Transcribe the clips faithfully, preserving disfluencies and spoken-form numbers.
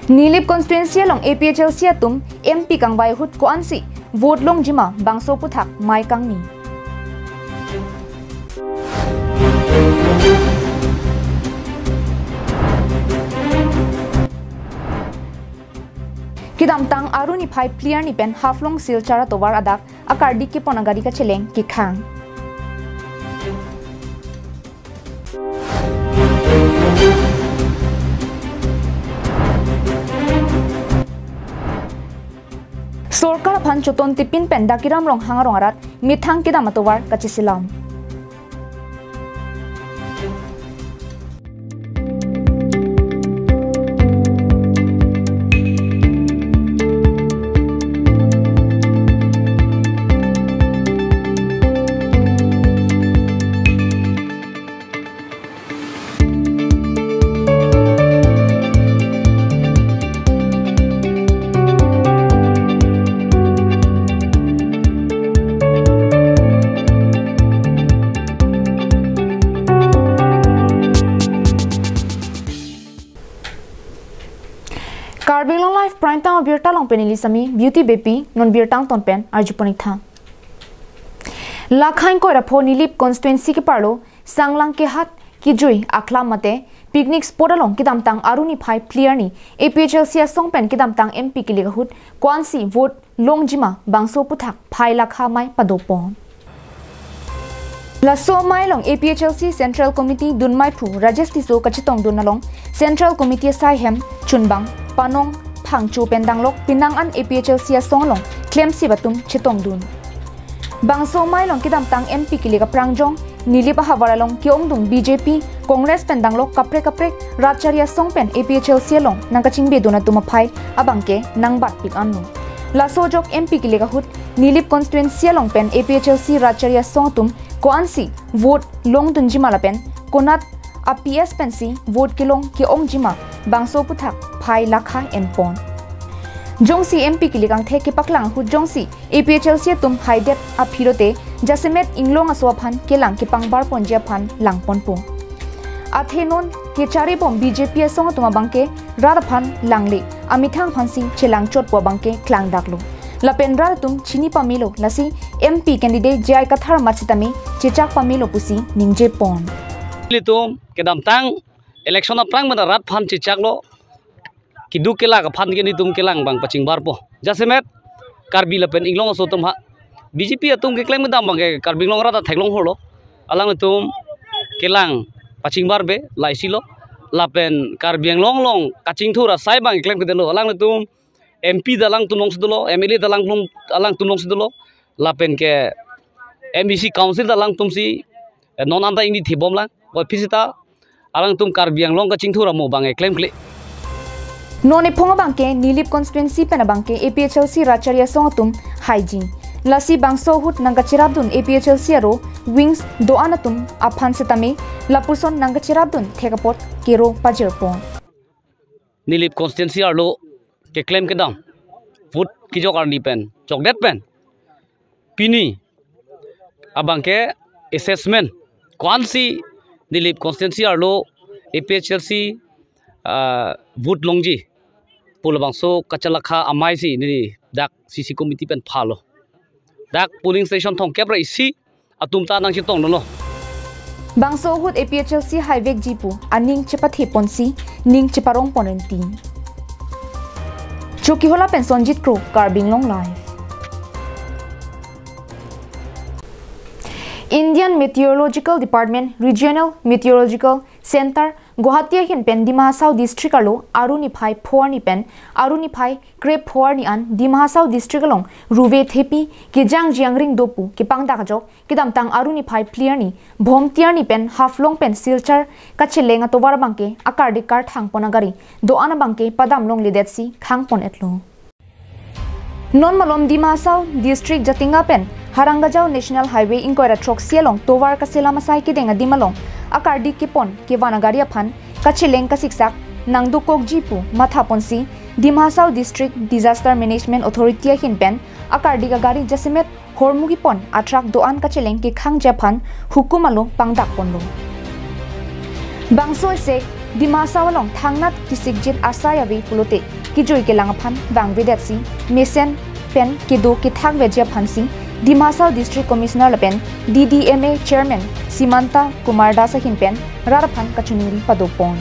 Nilip constituency along A P H L C atum M P kangvai ahut ko-ansi vote longjima bangso aphuthak mei kangni. Kedamtang Aru niphai phli arni pen Haflong Silchar atovar adak akardi kepon agari kacheleng kekhang. Sorkar aphan choton tipin pen Dakiram Ronghang arong arat methang kedam atovar kacheselam. Karbi Anglong Live Prime Time abirta along pen neli Sami Beauty Beypi, non birta angton pen arjupon-ik tha. Lakha ingkoi ra pho Nilip constituency keparlo Sanglang kehat kejui aklam mate picnic spot along kedamtang Aru niphai phli arni A P H L C asong pen kedamtang M P kelik ahut ko-ansi vote longjima bangso aphuthak phai lakha mei padopon. Laso amei along A P H L C Central Committee dunmeiphu Rajesh Tisso kachetongdun along Central Committee asai hem chunbang Panong Phangcho pen danglok penang an A P H L C asong along klemsip atum chetongdun. Bangso amei along kedamtang M P kelik aphrang jong Nilip ahavar along ke-ongdung B J P, Congress pen danglok kaprek kaprek rat chari asong pen A P H L C along nangkachingbedun atum aphai abangke nangbatpik anlo. Laso ajok M P kelik ahut Nilip constituency along pen A P H L C rat chari asong atum ko-ansi vote longdunjima lapen konat a P S pensi vote kelong ke-ongjima bangso aphuthak phai lakha enpon. Jongsi M P kelik angthek kepaklang ahut jongsi A P H L C atum haidet aphi lote jasemet inglong aso aphan kelang kepangbarponji aphan langponpo. Athe non kecharibom B J P asong atum abangke rat aphan langle, amethang aphansi chelangchotpo abangke klangdaklo. Lapen rat atum chini pamelo, lasi M P candidate J I Kathar amat sitame chechak pamelo pusi ningjepon. Ilitum kedamtang election aphrang mena rat aphan chechaklo, keduk kelak aphan ke nelitum kelang abang pachingbarpo. Jasemet Karbi lapen inglong aso atum ha, B J P atum keklem kedam abangke Karbi Anglong rat atheklong holo. Alanglitum kelang pachingbarbe laisilo. Lapen Karbi Anglong along kachingthur asai abang keklem kedelo. Alanglitum M P ta alangtum alongsi dolo, M L A ta alangtum, alangtum alongsi dolo. Lapen ke M A C council ta alangtumsi, eh, non anta ingni thibom lang. Aphi seta alangtum Karbi Anglong kachingthur amo abang keklemkle. Non ephong abangke Nilip constituency pen abangke A P H L C rat chari asong atum haiji. Lasi bangso ahut nangkacherapdun A P H L C aro wings do-an atum aphan sitame lapuson nangkacherapdun thek apot kero pajirpo. Nilip constituency arlo keklem kedam vote kejok arni pen chokdet pen pini abangke assessment ko-ansi Nilip constituency arlo A P H L C, ah, vote longji pu labangso kachelakha amei si neli dak C C committee pen phalo. Dak polling station thomkep ra isi atum ta nangchetongdunlo. Bangso ahut A P H L C haivekji pu aning chepathe ponsi ning cheparong pon rinti. Chokihola pen Sonjit Kro, Karbi Anglong Live. Indian Meteorological Department Regional Meteorological Center Guwahati ahin pen Dima Hasao District arlo Aru niphai pho arni pen Aru niphai krepho arni an Dima Hasao District along ruve thepi kejangji angring do pu kepangdak ajok kedamtang Aru niphai phli arni Bhomti arni pen Haflong pen Silchar kacheleng atovar abangke akardi karthang pon agari do-an abangke padam longledetsi khang pon-etlo. Non malom Dima Hasao District Jatinga pen Harangajao National Highway ingkoi ra throksi along tovar kaselam asai kedeng adim along akardi kepon kevan agari aphan kacheleng kasiksak nangdokokji pu matha ponsi Dima Hasao District Disaster Management Authority ahin pen akardi agari jasemet hormu kepon atrak do-an kacheleng kekhangji aphan hukum alo pangdak ponlo. Bangso isi Dima Hasao along thangnat kisikjit asai ave pulote kejui kelang aphan vangvedetsi mesen pen kedo kethak veji aphansi Dima Hasao District Commissioner lapen D D M A Chairman Simanta Kumar Das ahin pen rat aphan kachiningri padopon.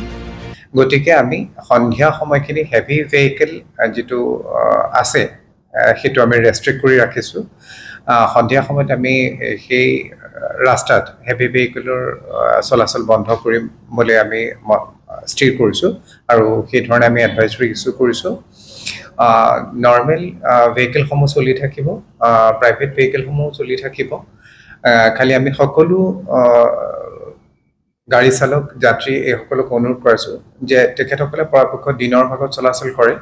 গতিকে আমি সন্ধিয়া সময়খিনি heavy vehicle যিটো আহ, আছে আহ, সেইটো আমি ৰেষ্ট্ৰিক্ট কৰি ৰাখিছোঁ। আহ, সন্ধিয়া সময়ত আমি সেই ৰাস্তাত হেভি ভেহিকেলৰ আহ, চলাচল বন্ধ কৰিম বুলি আমি ম- স্থিৰ কৰিছোঁ আৰু সেইধৰণে আমি এডভাইজৰী ইছ্যু কৰিছোঁ। নৰ্মেল ভেহিকেলসমূহ চলি থাকিব, প্ৰাইভেট ভেহিকেলসমূহ চলি থাকিব। আহ, খালি আমি সকলো আহ, গাড়ী চালক, যাত্ৰী এইসকলক অনুৰোধ কৰিছোঁ যে তেখেতসকলে পৰাপক্ষত দিনৰ ভাগত চলাচল কৰে।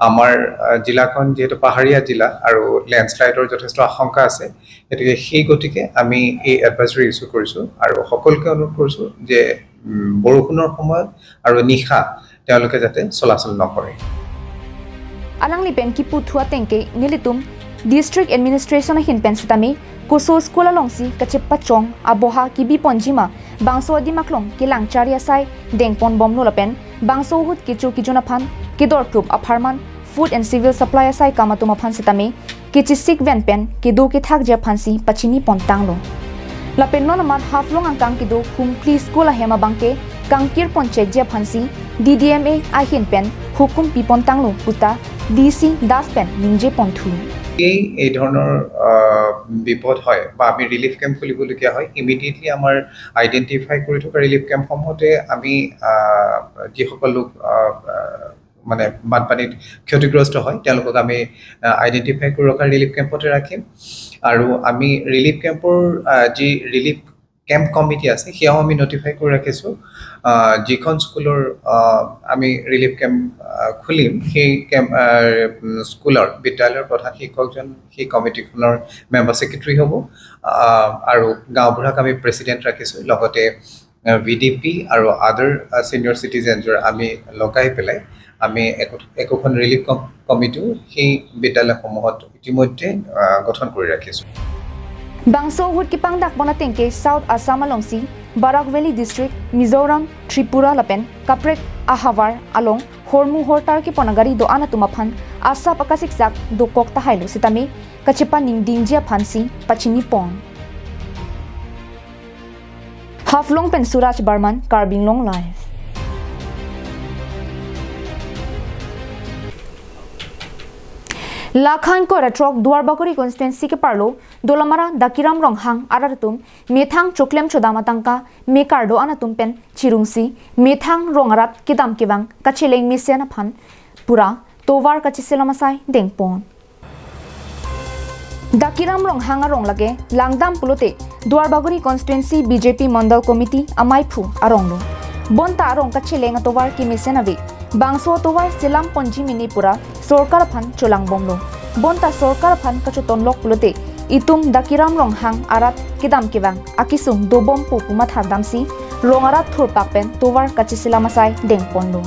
আমাৰ আহ, জিলাখন যিহেতু পাহাৰীয়া জিলা আৰু লেণ্ডশ্লাইডৰ যথেষ্ট আশংকা আছে, গতিকে সেই গতিকে আমি এই এডভাইজৰী ইছ্যু কৰিছোঁ আৰু সকলোকে অনুৰোধ কৰিছোঁ যে উম, বৰষুণৰ সময়ত আৰু নিশা তেওঁলোকে যাতে চলাচল নকৰে। Alangli pen kipu thu ateng ke nelitum District Administration ahin pen sitame koso school alongsi kachepachong aboha kebi ponji ma bangso adim aklong kelang chari asai dengpon bomlo lapen bangso ahut kecho kejun aphan kedorkrup apharman Food and Civil Supply asai kam atum aphan sitame kechisik ven pen kedo kethakji aphansi pachini pontanglo. Lapen non amat Haflong angkang kedo Khumphli School ahem abangke kangkir ponchekji aphansi D D M A ahin pen hukum pi pontanglo puta D C Das pen ningje ponthu. এই এই ধৰণৰ আহ, বিপদ হয় বা আমি relief camp খুলিবলগীয়া হয়, ইমিডিয়েটলি আমাৰ আইডেণ্টিফাই কৰি থকা ৰিলিফ কেম্পসমূহতে আমি আহ, যিসকল লোক আহ, আহ, মানে বানপানীত ক্ষতিগ্ৰস্ত হয় তেওঁলোকক আমি আইডেণ্টিফাই কৰি ৰখা ৰিলিফ কেম্পতে ৰাখিম। আৰু আমি ৰিলিফ কেম্পৰ আহ, যি ৰিলিফ কেম্প কমিটি আছে সেয়াও আমি নটিফাই কৰি ৰাখিছোঁ। আহ, যিখন স্কুলৰ আহ, আমি ৰিলিফ কেম্প আহ, খুলিম সেই কেম্প আহ, উম, স্কুলৰ বিদ্যালয়ৰ প্ৰধান শিক্ষকজন সেই কমিটিখনৰ মেম্বাৰ ছেক্ৰেটাৰী হ'ব। আহ, আৰু গাঁওবুঢ়াক আমি প্ৰেচিডেণ্ট ৰাখিছোঁ, লগতে ভি ডি পি আৰু আদাৰ ছিনিয়ৰ চিটিজেনছৰ আমি লগাই পেলাই আমি একো- একোখন ৰিলিফ কম- কমিটিও সেই বিদ্যালয়সমূহত ইতিমধ্যে আহ, গঠন কৰি ৰাখিছোঁ। Bangso ahut kepangdak pon ateng ke South Assam alongsi Barak Valley District, Mizoram, Tripura lapen kaprek ahavar along hormu hortar kepon agari do-an atum aphan asap akasiksak dokok tahailo sitame kachepaningdingji aphansi pachini pon. Haflong pen Suraj Barman, Karbi Anglong Live. Lakhan kora throk Duarbagori constituency keparlo Dolamara Dakiram Ronghang arat atum methang choklem chodam atangka mekar do-an atum pen chirungsi methang rong arat kedam kevang kacheleng mesen aphan pura tovar kacheselam asai dengpon. Dakiram Ronghang arong lake langdam pulote Duarbagori constituency B J P Mandal Committee amaiphu arong lo. Bonta arong kacheleng atovar kemesen ave. Bangso atovar selam ponji mene pura sorkar aphan cholang bomlo. Bonta sorkar aphan kachotonlok pulote itum Dakiram Ronghang arat kedam kevang akesung dobompo pu mathadamsi rong arat thurpak pen tovar kacheselam asai dengponlo.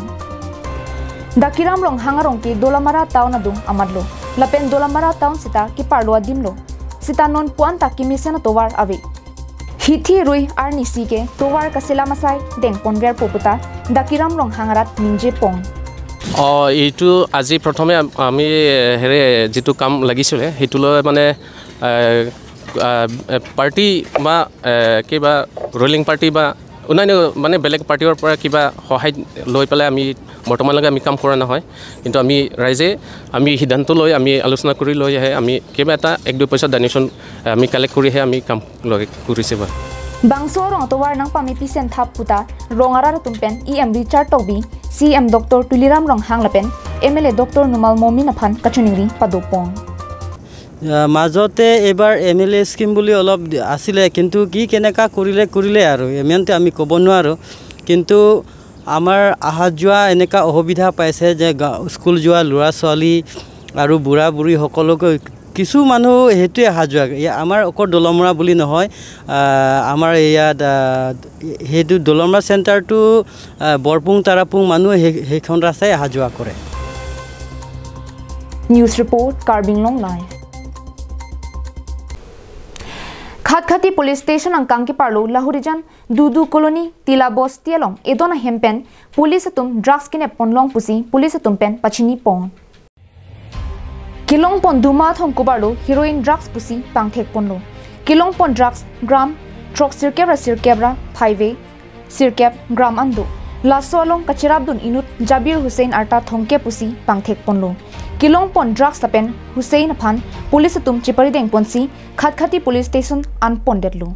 Dakiram Ronghang arong ke Dolamara town adung amatlo. Lapen Dolamara town sita keparlo adimlo. Sita non puan ta kemesen atovar ave. Hithi rui arnisi ke tovar kaselam asai dengponverpo puta Dakiram Ronghang arat ningje pon. অ, এইটো আজি প্ৰথমে আম- আমি হেৰি যিটো কাম লাগিছিলে সেইটো লৈ মানে এ, আ, এ, পাৰ্টি বা এ, কিবা ৰুলিং পাৰ্টি বা অন্যান্য মানে বেলেগ পাৰ্টিৰ পৰা কিবা সহায় লৈ পেলাই আমি বৰ্তমানলৈকে আমি কাম কৰা নহয়। কিন্তু আমি ৰাইজে আমি সিদ্ধান্ত লৈ আমি আলোচনা কৰি লৈহে আমি কিবা এটা এক দুই পইচা ডনেশ্যন আমি কালেক্ট কৰিহে আমি কাম লগে কৰিছে বা। Bangso rong atovar nangpamepisen thap puta rong arat atum pen E M Richard Tokbi, C M Doctor Tuliram Ronghang lapen M L A Doctor Numal Momin aphan kachiningri padopon. আহ, মাজতে এইবাৰ এম এল এ স্কিম বুলি অলপ দি- আছিলে, কিন্তু কি কেনেকা কৰিলে কৰিলে আৰু ইমানতে আমি ক'ব নোৱাৰোঁ। কিন্তু আমাৰ অহা যোৱা এনেকা অসুবিধা পাইছে যে গা- স্কুল যোৱা ল'ৰা ছোৱালী আৰু বুঢ়া বুঢ়ী সকলোকে কিছু মানুহ সেইটোৱে অহা যোৱা। ইয়া আমাৰ অকল দলমৰা বুলি নহয়, আহ, আমাৰ ইয়াত আহ, সেইটো দলমৰা চেণ্টাৰটো আহ, বৰপুং তাৰাপুং মানুহে সেই- সেইখন ৰাস্তাই অহা যোৱা কৰে। News report, Karbi Anglong Live. Khatkhati Police Station angkang keparlo Lahorijan Dudu Colony Tila Bosti along edon ahem pen police atum drugs kenep ponlong pusi police atum pen pachini pon. Kelong pon duma thong kobarlo heroin drugs pusi pangthek ponlo. Kelong pon drugs gram throk sirkep ra sirkep ra phaive sirkep gram an do. Laso along kacherapdun inut Jabir Hussain arta thongkep pusi pangthek ponlo. Kelong pon drugs lapen Hussain aphan police atum cheparideng ponsi Khatkhati Police Station an pondetlo.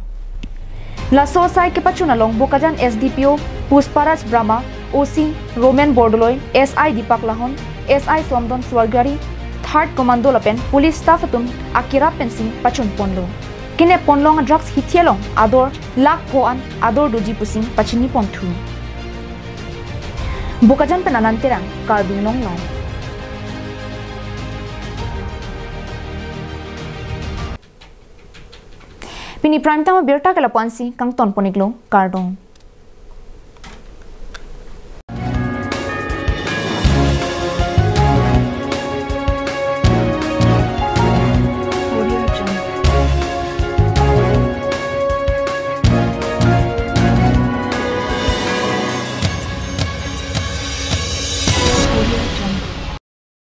Laso asai kepachun along Bokajan S D P O Pushparaj Brahma, O C Roman Bordoloi, S I Deepak Lahon, S I Somdon Swargari, Third Commando lapen police staff atum akerap pensi pachun ponlo. Kenep ponlong drugs hithi along ador lakh pho an ador doji pusi pachini ponthu. Bokajan pen Anand Terang, Karbi Anglong Live. Pini prime time abirta ke lapu-ansi kangton pon-iklo, kardom.